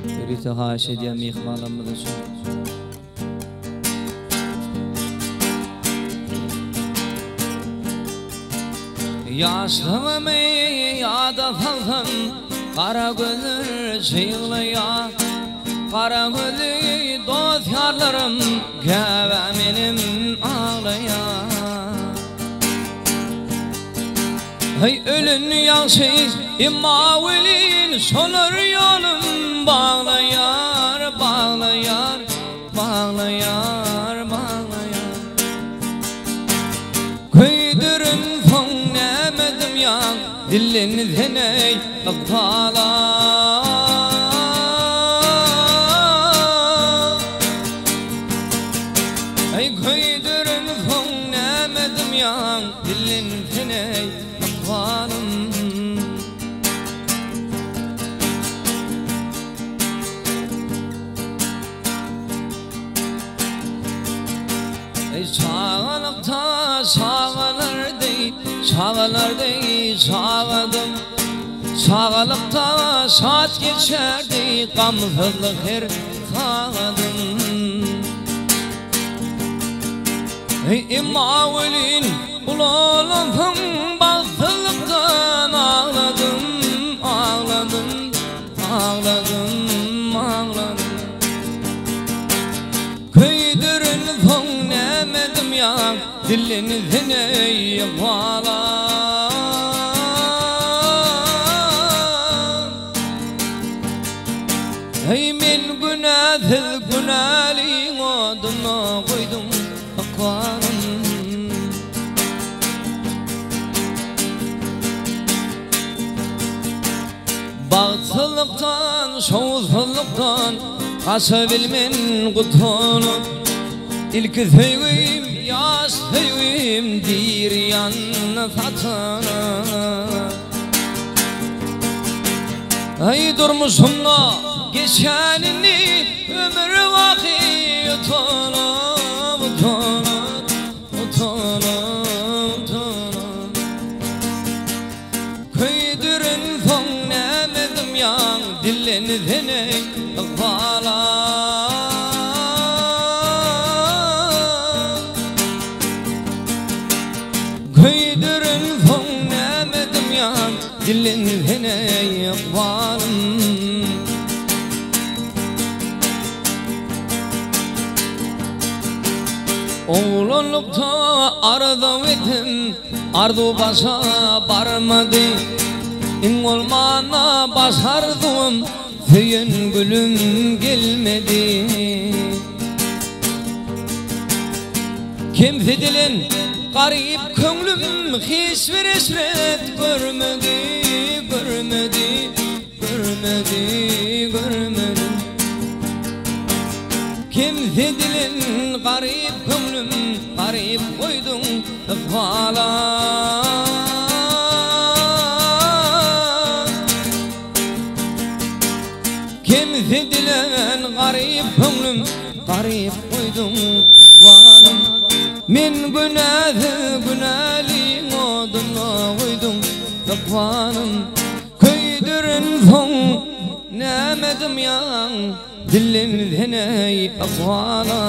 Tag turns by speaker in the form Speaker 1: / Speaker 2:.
Speaker 1: Ýörite haýyş edýän myhmanlarymyz üçin. Ýaşlygymy ýada salsam, gara gözler çyglaýar. Gara gözli dost-ýarlarym käbä menem aglaýar. Heý ölen ýagşy, emma welin şolar ýolum baglaýar, baglaýar, baglaýar, baglaýar. Köýdürin soň näme dymýaň, dillenseneý ykbala. Heý köýdürin soň näme dymýaň, Dillenseneý ykbalym. Eý çagalykda çagalar deý, çagalar deý çagadym. Çagalykda şat geçerdi gamsyzlyk her sagadym. Emma welin ulalansoň bagtsyzlykdan agladym, agladym, agladym, agladym. Köýdürilsoň näme dymýaň, dillenseneý ykbala. Eý men günäsiz günäliň oduna goýduň ykbalym. Bagtsyzlykdan, şowsuzlykdan gaça bilmen gutulyp. Ilki söýgim, ýaş söýgim diri ýandy satylyp. Aý durmuşymda geçenini ömür baky utanyp utanyp utanyp utanyp Köýdürin soň näme dymýaň dillenseneý ykbala. Köýdürin soň näme dymýaň Dillenseneý ykbalym. Oglanlykda arzuw etdim, arzuw başa barmady. Iň bolmanda baş arzuwym söýen gülüm gelmedi. Kemsidilen garyp köňlüm hiç bir eşret görmedi, görmedi, görmedi, görmedi. Kemsidilen garyp köňlüm garyp goýduň ykbala. Kemsidilen garyp köňlüm garyp goýduň ykbalym. Men günäsiz günäliň oduna goýduň ykbalym. Köýdürin soň näme dymýaň dillenseneý ykbala.